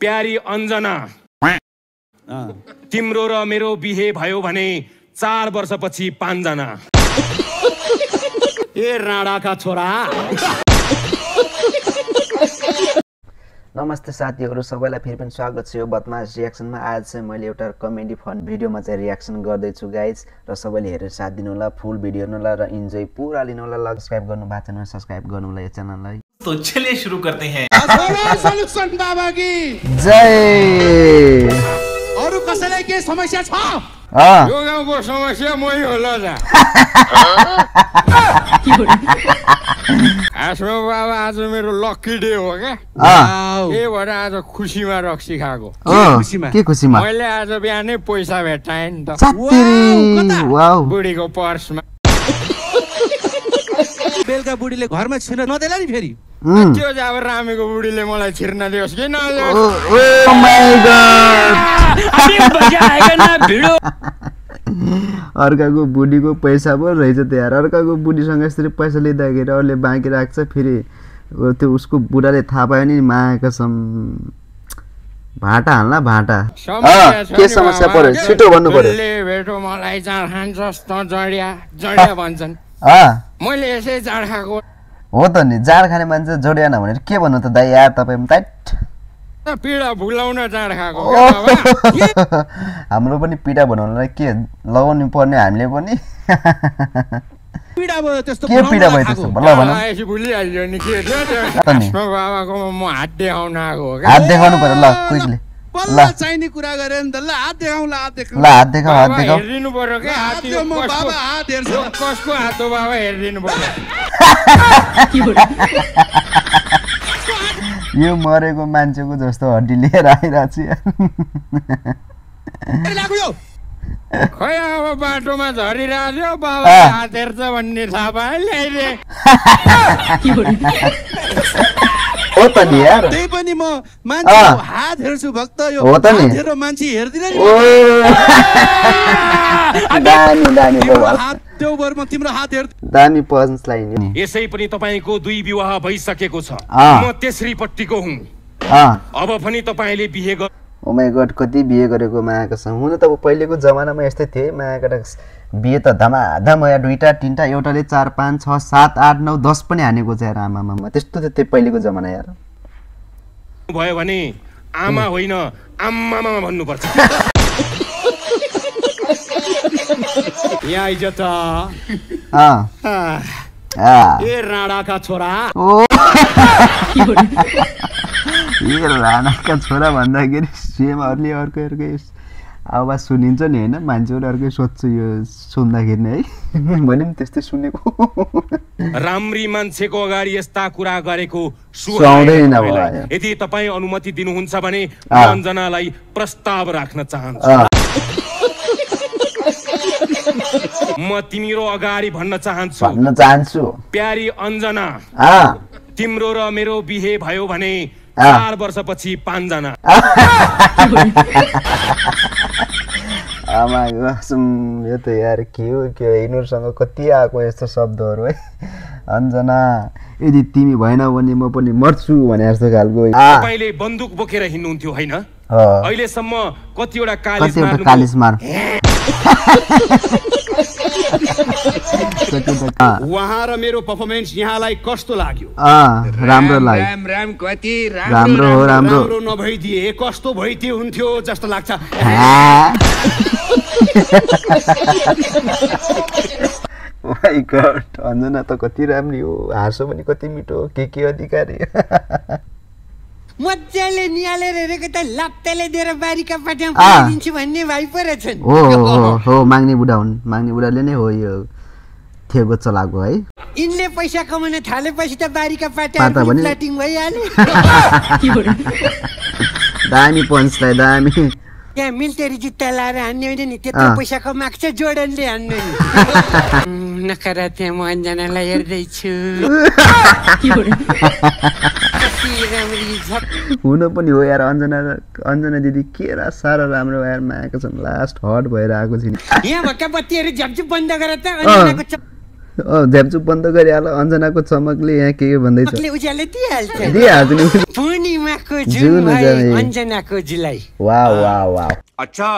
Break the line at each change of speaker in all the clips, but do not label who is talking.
प्यारी अञ्जना तिम्रो र मेरो बिहे भयो भने 4 वर्षपछि 5 जना।
ए राणाका छोरा।
नमस्ते साथीहरु, सबैलाई फेरि पनि स्वागत छ यो बदमाश रियाक्सनमा। आज चाहिँ मैले एउटा कमेडी फन भिडियोमा चाहिँ रियाक्सन गर्दै छु गाइज, र सबैले हेरेर साथ दिनु होला, फुल भिडियो हेर्नु होला र इन्जोय पुरा लिनु होला। सब्स्क्राइब गर्नु भएको छैन सब्स्क्राइब गर्नु होला यो च्यानललाई।
तो चलिए शुरू करते हैं।
सल्युसन बाबा की
जय।
अरु कसैलाई के समस्या छ?
यो गाउँको समस्या मै होला जा। आसमा बाबा आज मेरो लकी डे हो क्या। के भएर आज खुसीमा रक्सी खाएको।
के खुसीमा?
मैले आज बिहानै पैसा भेटाएँ नि त।
वाउ।
बुढीको पर्समा।
बेलका बुढीले घरमा छिर्न नदेला नि फेरि।
त्यो चाहिँ अब रामेको बुढीले मलाई छिर्न दियोस् कि नदियोस्।
Oh my God. अर्काको बुढीको पैसा पो रहेछ त यार। अर्काको बुढीसँग यसरी पैसा लिँदाखेरि अरूले बाँकी राख्छ, फेरि त्यो उसको बुढाले थाहा पायो नि माया कसम भाटा हाल्ला भाटा। के समस्या पर्यो छिटो भन्नु पर्यो।
भेटो मलाई जाँड खान्छस् त जडिया जडिया भन्छन्। मैले यसै जाँड खाएको
हो त नि। जाँड खाने मान्छे जडिया नभनेर के भन्नु त दाइ यार, तपाईँ टाइट
पीडा भुलाउन जाँड खाएको।
हाम्रो पनि पीडा बनाउनलाई के लगाउनु पर्ने हामीले पनि।
पीडा भयो त्यस्तो।
के पीडा भयो त्यस्तो? ल भन।
यसो भुलिहाल्यो नि के थियो। बाबाको म हात देखाउन आएको हो।
हात देखाउनु पर्यो ल क्विकली।
ल चाहिने कुरा गरे नि त। ल हात देखाउँ। ल हात देखाउँ।
ल हात देखाऊ हात देखाऊ।
हेर्दिनु पर्यो के हात
म बाबा हात हेर्छ।
कसको हात हो बाबा हेर्दिनु पर्यो।
यो मरेको मान्छेको जस्तो हड्डी लिएर आइरहेको छु।
खै अब बाटोमा झरिरहेको थियो बाबा हात हेर्छ भन्ने थाहा पाएँ ल्याइदिए।
हो त नि यार।
त्यही पनि म मान्छेको हात हेर्छु भक्त। यो
हो त नि।
हेरेर मान्छे हेर्दिन नि।
दामी दामी
हात त्यो भरमा तिम्रो हात हेर्।
दामी पन्च लाइन।
यसै पनि तपाईको 2 विवाह भइसकेको छ। म तेस्री पट्टिको हुँ। अब पनि तपाईले बिहे गर।
ओ माय गॉड, कति बिहे गरेको मायाको सँग। हुन त पहिलेको जमानामा यस्तै थिए मायाको बिहे त धमाधम या 2टा 3टा एउटाले 4 5 6 7 8 9 10 पनि हानेको छ यार। आमामा त्यस्तो त त्यो पहिलेको जमाना यार।
भयो भने आमा होइन आम्मामा भन्नुपर्छ।
यहाँ आइज त। ए राणाका छोरा।
ए राणाका छोरा भन्दाखेरि सेमहरूले अर्कै आवाज सुनिन्छ नि होइन, मान्छेहरू अर्कै सोध्छ यो सुन्दाखेरि नै है। मैले पनि त्यस्तै सुनेको।
राम्री मान्छेको अगाडि यस्ता कुरा गरेको
सुहाउँदैन।
यदि तपाईँ अनुमति दिनुहुन्छ भने अञ्जनालाई प्रस्ताव राख्न चाहन्छु। म तिम्रो अगाडि भन्न चाहन्छु प्यारी अञ्जना तिम्रो र मेरो बिहे भयो भने 4 वर्षपछि 5 जना।
आमा कसम यो त यार के हो यिनीहरूसँग कति आएको यस्तो शब्दहरू है। अञ्जना यदि तिमी भएन भने म पनि मर्छु भने जस्तो खालको।
तपाईले बन्दुक बोकेर हिँड्नुहुन्थ्यो हैन? अहिलेसम्म कतिवटा कालिस मार।
उहाँ र मेरो परफर्मेन्स यहाँलाई कस्तो लाग्यो?
राम्रो लाग्यो।
राम कति
राम्रो हो। राम्रो
नभइदिए कस्तो भइदिए हुन्थ्यो जस्तो लाग्छ।
माय गॉड, अञ्जना त कति राम्री हो, हाँसो पनि कति मिठो। के अधिकारी
मजाले निहालेर हेरेको त लप्तेले दिएर बारीका पाट्यामा पुऱ्याइदिन्छु भन्ने भाइ पो रहेछन्।
हो माग्ने बुढा हुन्। माग्ने बुढाले नै हो यो थेगो चलाएको है।
यिनले पैसा कमाउन थालेपछि त बारीका पाट्यामा प्लाटिङ भइहाल्यो।
दामी पन्चलाई दामी।
यहाँ मिलिटरी जुत्ता लाएर हान्ने होइन नि, त्यत्रो पैसा कमाएको छ जोर्डनले हान्नु नि। नखरा त्यहाँ म अञ्जनालाई हेर्दैछु।
हुन पनि हो यार। अञ्जना दिदी के साह्रो राम्रो यार। मायाको छन् लास्ट हट भएर आएको छ।
यहाँ भएका बत्तीहरू झपझप बन्द गर त।
झ्याप्चुप बन्द गरिहाल अञ्जनाको चमकले यहाँ के भन्दैछ
उज्यालो दिइहाल्छ
दिइहाल्छु नि
पूर्णिमाको जुन भए अञ्जनाको जुलाई
वाह वाह वाह
अच्छा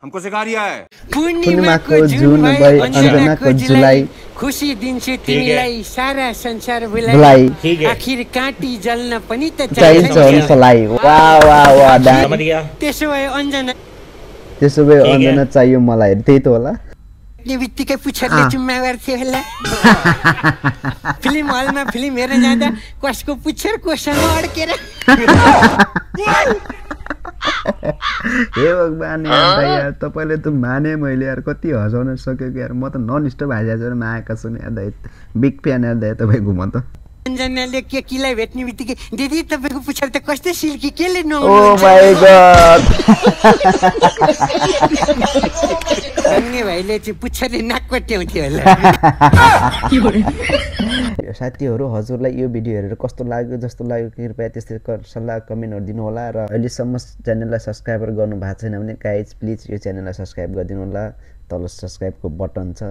हमको सिखा रिया है
पूर्णिमाको जुन भए अञ्जनाको जुलाई खुसी दिन्छु तिमीलाई सारा संसार भुलाई आखिर काटी जल्न पनि त
चाहिन्छ उसलाई वाह वाह वाह
त्यसो भए अञ्जना
चाहियो मलाई त्यही त होला
बित्तिकै पुच्छरले चुम्मा गर्थ्यो होला फिल्म हलमा फिल्म हेर्न जाँदा कसको पुच्छर कोसँग अड्केर
हे भगवान यार तपाईँले त माने मैले यार कति हँसाउन सकेको यार म त नन स्टप हाँसिरहेको छु मायाका छन् यार बिग फ्यान यार तपाईँको म त
अञ्जनाले केकीलाई भेट्ने बित्तिकै दिदी तपाईँको पुच्छर त कस्तो सिल्की केले
ओ माय गॉड
अन्य भाइले चाहिँ पुच्छरले नाक कट्याउँथ्यो होला
साथीहरू हजुरलाई यो भिडियो हेरेर कस्तो लाग्यो जस्तो लाग्यो कृपया त्यस्तै सल्लाह कमेन्टहरू दिनु होला र अहिलेसम्म च्यानललाई सब्स्क्राइबर गर्नु भएको छैन भने गाइज प्लिज यो च्यानललाई सब्स्क्राइब गरिदिनु होला तल सब्स्क्राइबको बटन छ